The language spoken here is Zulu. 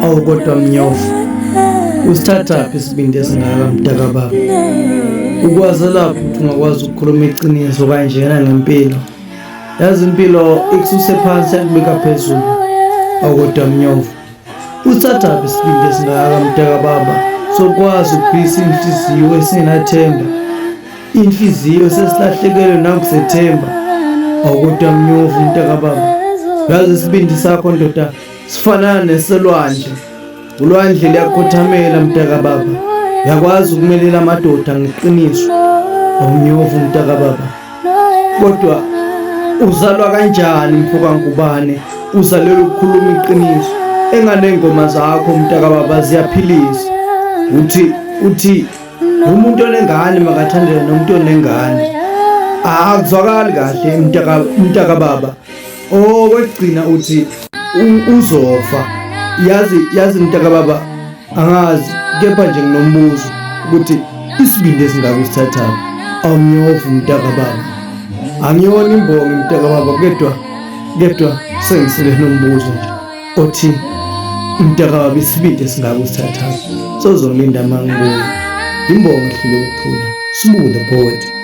Awu kodwa mnyofu, usithathaphi isibindi esingaka mntakababa? Ukwazelaphi ukuthi ungakwazi ukukhuluma iqiniso kanjena ngempilo? Yazi impilo ikususe phansi yakubeka phezulu. Awu kodwa mnyofu, usithathaphi isibindi esingaka mntakababa sokwazi ukuphilisa inhliziyo esingenathemba? Inhliziyo sesilahlekelwe nakuzethemba. Awu kodwa mnyovu mntakababa, yazi isibindi sakho ndoda sifanana neselwandle. Ulwandle liyakhothamela mntakababa, yakwazi ukumelela amadoda ngeqiniso. Awumnyovu mntakababa, kodwa uzalwa kanjani mfokaNgubane? Uzalelwe ukukhuluma iqiniso. Enganey'ngoma zakho mntakababa ziyaphilisa. Uthi uthi umuntu onengane makathandele nomuntu onengane. Akuzwakali kahle mntakababa. Okwekugcina uthi uzofa. Yazi yazi mntakababa angazi kepha nje nginombuzo ukuthi isibindi esingaka usithathaphi. Awunyovu mntakababa. Angiyona imbongi mntakababa kodwa kodwa sengisele nombuzo nje othi mntakababa isibindi esingaka usithathaphi. Sozonginda mangibuya. Imbongi ehlule ukuthula. Sibu the poet.